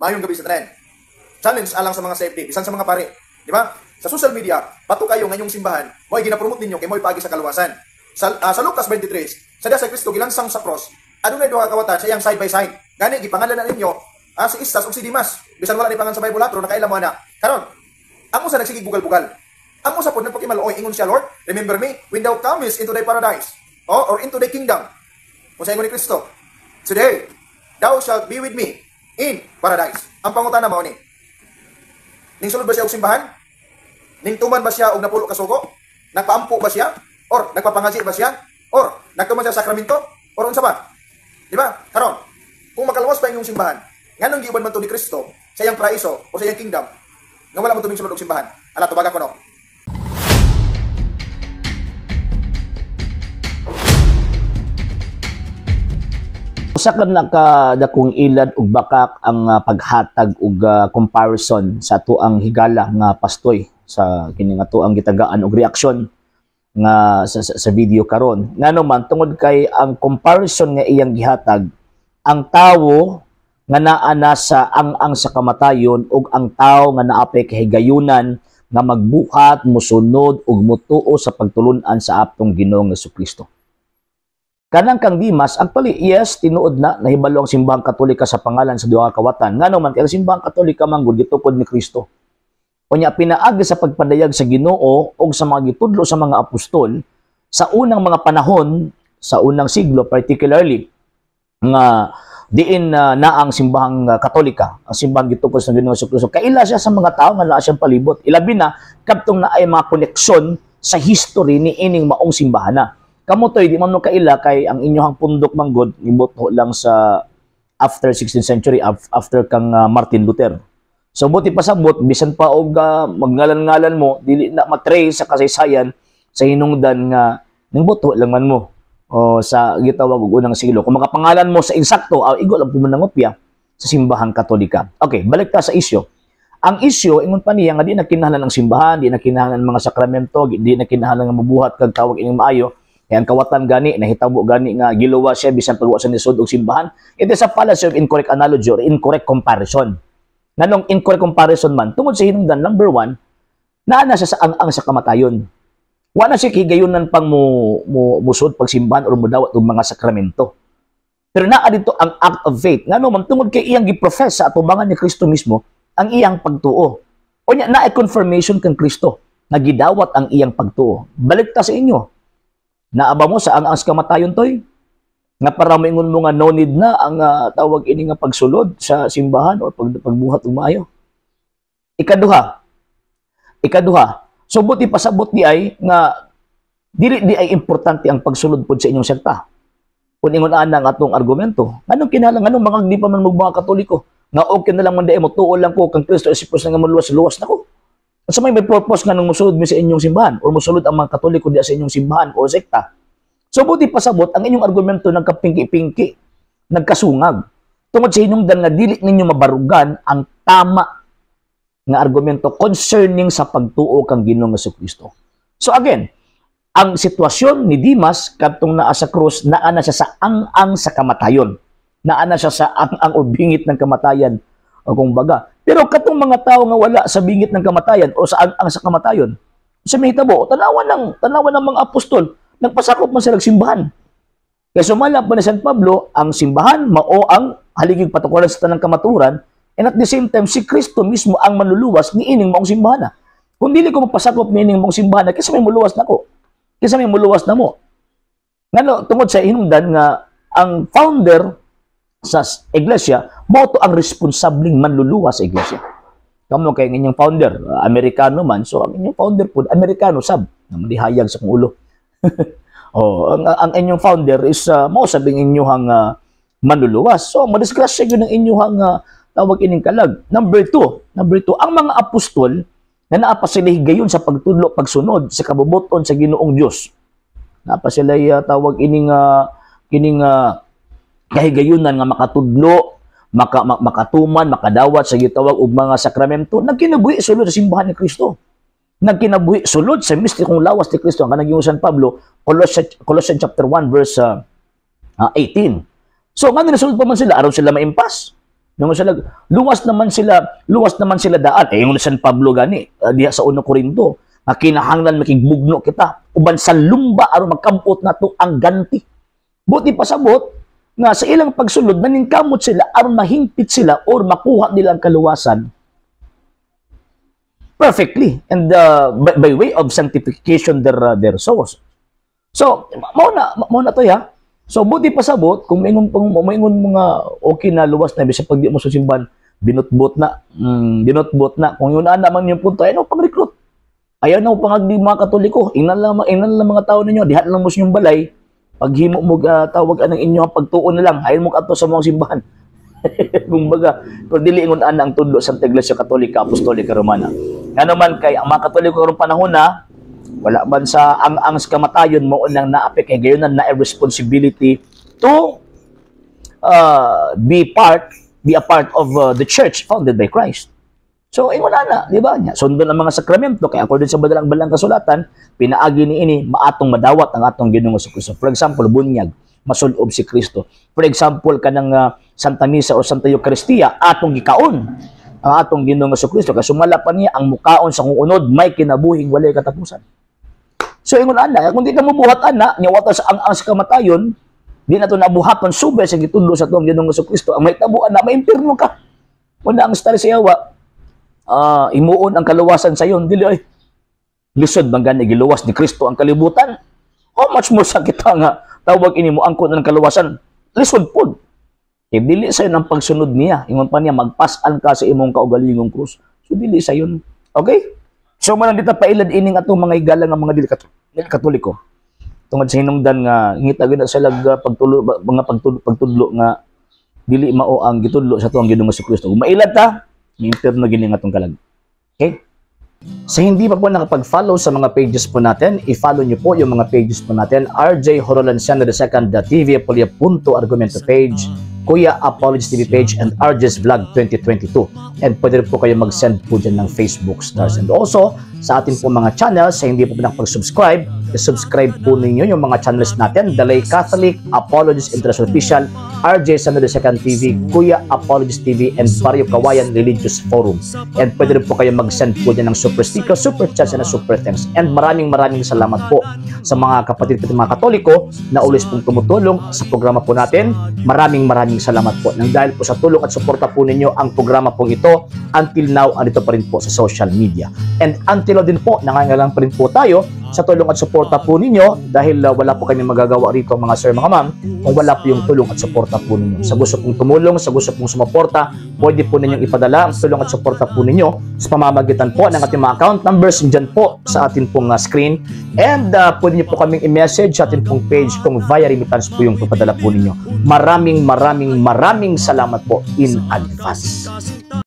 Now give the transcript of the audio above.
Maayong gabi sa tanan. Challenge alang sa mga safety, bisan sa mga pare. Di ba? Sa social media, bato kayo ngayong simbahan, mo'y ginapromote ninyo kay mo'y paagi sa kaluwasan. Sa Lucas 23, sa diya sa Kristo gilansang sa cross, adunay duha ka kawatan sa iyang side by side. Gani gipangalan na ninyo si Istas ug si Dimas. Bisan wala ni pangalan sa Bible, pero nakaila mo ana. Karon, ang usa nagsigig bugal-bugal. Ang usa pod nagpakimaluoy, ingon siya, "Lord, remember me when thou comest into thy paradise." Oh, or into thy kingdom. Kung sa ingon ni Kristo, "Today, thou shalt be with me in paradise." Ang pangutana mao ni, ning sulod ba siya og simbahan? Ning tuman ba siya og napulo ka sugo? Nagpaampo ba siya? Or nagpapangaji ba siya? Or nagtuman siya sa sakramento? Or unsa ba? Di ba? Karon, kung makaluwas pa inyong simbahan, nganong giuban man to ni Kristo sa iyang paraiso o sa iyang kingdom, nga wala mo tuming sulod og simbahan? Ala, tubaga ko no. Usa ka nakadakong ilad og bakak ang paghatag og comparison sa atuang higala nga pastoy sa kini nga atuang gitagaan og reaksyon nga sa video karon. Ngano man, tungod kay ang comparison nga iyang gihatag, ang tawo nga naa na sa ang-ang sa kamatayon ug ang tawo nga naapay kahigayunan nga magbuhat, mosunod ug motuo sa pagtulun-an sa atong Ginoong Hesukristo. Kanang kang Dimas, actually, yes, tinuod na, nahibalo ang simbahang Katolika sa pangalan sa duha ka kawatan. Ngano man, kay ang simbahang Katolika man gud gitukod ni Kristo. Unya pinaagi sa pagpadayag sa Ginoo og sa mga gitudlo sa mga apostol sa unang mga panahon, sa unang siglo particularly, nga diin na ang simbahang Katolika, ang simbahang gitukod sa Ginoo sa Kristo. Kaila siya sa mga tao nga naa siyang palibot. Ilabi na kadtong naay mga koneksyon sa history ni ining maong simbahan na. Kamo toy di man mo kaila kay ang inyong pundok manggod nibuto lang sa after 16th century, after kang Martin Luther. So buti pasabot bisan pa og magngalan-ngalan mo, dili na matrace sa kasaysayan sa hinungdan nga ningbuto lang man mo o sa gitawag og unang siglo. Kung makapangalan mo sa insakto, igo lang po nangopya sa simbahang Katolika. Okay, balik ta sa isyo. Ang isyo, ingon pa niya nga di na kinahanglan ang simbahan, di na kinahanglan ang mga sakramento, di na kinahanglan nga mabuhat kag tawag ining maayo. Kaya ang kawatan gani, nahitabo gani nga giluwa siya bisan pagwa sa nisod og simbahan. It is a fallacy of incorrect analogy or incorrect comparison. Nganong incorrect comparison man, tungod sa hinungdan, number one, naa na siya sa ang-ang sa kamatayon. Wa na siya higayunan pang musod pagsimbahan or mudawat og mga sakramento. Pero naa dito ang act of faith. Ngano man, tungod kay iyang giprofess sa atubangan ni Kristo mismo ang iyang pagtuo. O nya naay confirmation kang Kristo nga gidawat ang iyang pagtuo. Balik ta sa inyo. Naaba mo sa ang-ang sa kamatayon toy? Nga para moingon mo nga no need na ang tawag ini nga pagsulod sa simbahan or pagbuhat og maayo. Ikaduha. So buti pasabot di ay nga dili di ay importante ang pagsulod pod sa inyong sekta. Kung ingon ana ang atong argumento, nganong kinahanglan, nganong mga di pa man mo mga Katoliko nga okay na lang man di mo tuo lang ko kang Kristo si pos nga moluwas-luwas nako. Unsa may purpose nga nung musulod mi sa inyong simbahan or musulod ang mga Katoliko diya sa inyong simbahan or sekta? So buti pasabot ang inyong argumento nagkapingki-pingki, nagkasungag. Tungod sa hinungdan nga dili ninyo mabarugan ang tama nga argumento concerning sa pagtuo kang Ginoong Hesukristo. So again, ang sitwasyon ni Dimas kadtong naa sa krus, naa na siya sa ang-ang sa kamatayon. Naa na siya sa ang-ang o bingit ng kamatayan o kung baga. Pero katong mga tao nga wala sa bingit ng kamatayan o sa ang-ang sa kamatayon, sa mahitabo, tanawan ng mga apostol, nagpasakop man sila simbahan. Kaya sumala pa ni San Pablo, ang simbahan mao ang haligig patukuran sa tanang kamaturan, and at the same time, si Kristo mismo ang manluluwas ni ining maong simbahan na. Kung dili ko mapasakop ni ining maong simbahan na, kaysa may muluwas na ko. Kaysa may muluwas na mo. Ngano, tungod sa hinungdan nga ang founder sa iglesia, mao to ang responsabling manluluwas sa iglesia. Kamo kay ang inyong founder, Amerikano man, so ang inyong founder po, Amerikano sab, na madihayag sa kong ulo. Oh, ang inyong founder is mao sabing inyong manluluwas. So madisgrasya gyud ang inyong tawag ining kalag. Number two, ang mga apostol na naa pa sila higayon sa pagtudlo, pagsunod sa kabubuton sa Ginoong Dios. Naa pa sila tawag ining kining kahigayunan nga makatudlo, makatuman, makadawat sa gitawag og mga sakramento, nagkinabuhi sulod sa simbahan ni Kristo. Nagkinabuhi sulod sa mistikong lawas ni Kristo. Ang kanang San Pablo, Colossians chapter 1 verse 18. So ngano nasulod pa man sila aron sila maimpas? Yung sila, luwas naman sila daan. Eh, yung San Pablo gani, diha sa 1 Corinto, nga kinahanglan makigbugno kita uban sa lumba aron magkabot nato ang ganti. Buti pasabot nga sa ilang pagsulod naningkamot sila aron mahingpit sila or makuha nila ang kaluwasan perfectly and by way of sanctification their souls. So, mao na to ya. So, buti pasabot kung maingon mga okay na luwas na bisag pag di mo sa simbahan, binutbot na, binutbot na. Kung yun na naman yung punto, ay no pang-recruit. Ayaw na pangagdi mga Katoliko, ingnan lang mga tao ninyo, diha lang mo sa inyong balay, paghimo mo tawag anang inyo ang pagtuon na lang, ayaw mo kadto sa mga simbahan. Kumbaga, pero dili ingon ana ang tudlo sa Iglesia Katolika Apostolika Romana. Nga naman kay ang mga Katoliko karong panahon na wala man sa ang sa kamatayon mo nang naapik kay gayon na responsibility to be a part of the church founded by Christ. So, ingon na, di ba? Nya, sundon ang mga sakramento kay according sa badalang balang kasulatan, pinaagi ni ini maatong madawat ang atong Ginoong Kristo. For example, bunyag, masulob si Kristo. For example, kanang Santa Misa o Santa Eucharistia, atong gikaon ang atong Ginoong Kristo. Kay sumala pa niya ang mukaon sa kung unod may kinabuhing walay katapusan. So ingon ana, kung di ka mobuhat ana, nya wata sa ang sa kamatayon, di na to nabuhaton subay sa gitudlo sa atong Ginoong Kristo. Ang mahitabo ana, maimpirno ka. Wala ang style sa yawa. Imuon ang kaluwasan sa iyon, dili ay lisod man gani giluwas ni Kristo ang kalibutan. How much more sa kita nga tawag ini mo angkon ang kaluwasan? Lisod pod. Eh, dili sayon ang pagsunod niya. Ingon pa niya, magpas-an ka sa imong kaugalingong krus. So, dili sayon. Okay? So, man dito pailad ining atong mga higala nga mga dili Katoliko. Tungod sa hinungdan nga ngita gyud na sila pagtulo mga pagtudlo nga dili mao ang gitudlo sa atuang Ginoong Kristo. Kung mailad ta, impyerno gini nga atong kalag. Okay? Sa hindi pa po nakapag-follow sa mga pages po natin, i-follow nyo po yung mga pages po natin. RJ Horolanciano II, TV Apolia Punto Argumento page, Kuya Apologies TV page, and RJ's Vlog 2022. And pwede rin po kayo mag-send po dyan ng Facebook stars. And also, sa atin po mga channels, sa hindi po nakapag-subscribe, i-subscribe po ninyo yung mga channels natin. Dalay Catholic, Apologies International Official, RJ Sano II TV, Kuya Apologies TV, and Barrio Kawayan Religious Forum. And pwede rin po kayo mag-send po dyan ng super sticker, super chats, and super thanks. And maraming maraming salamat po sa mga kapatid ko mga Katoliko na always pong tumutulong sa programa po natin. Maraming maraming salamat po. Nang dahil po sa tulong at suporta po ninyo ang programa pong ito, until now, andito pa rin po sa social media. And until now din po, nangangailangan pa rin po tayo sa tulong at suporta po ninyo dahil wala po kami magagawa rito, mga sir, mga ma'am, kung wala po yung tulong at suporta po ninyo. Sa gusto pong tumulong, sa gusto pong sumuporta, pwede po ninyong ipadala ang tulong at suporta po ninyo sa pamamagitan po ng ating mga account numbers dyan po sa atin pong screen. And pwede niyo po kaming i-message sa atin pong page kung via remittance po yung papadala po ninyo. Maraming maraming maraming salamat po in advance.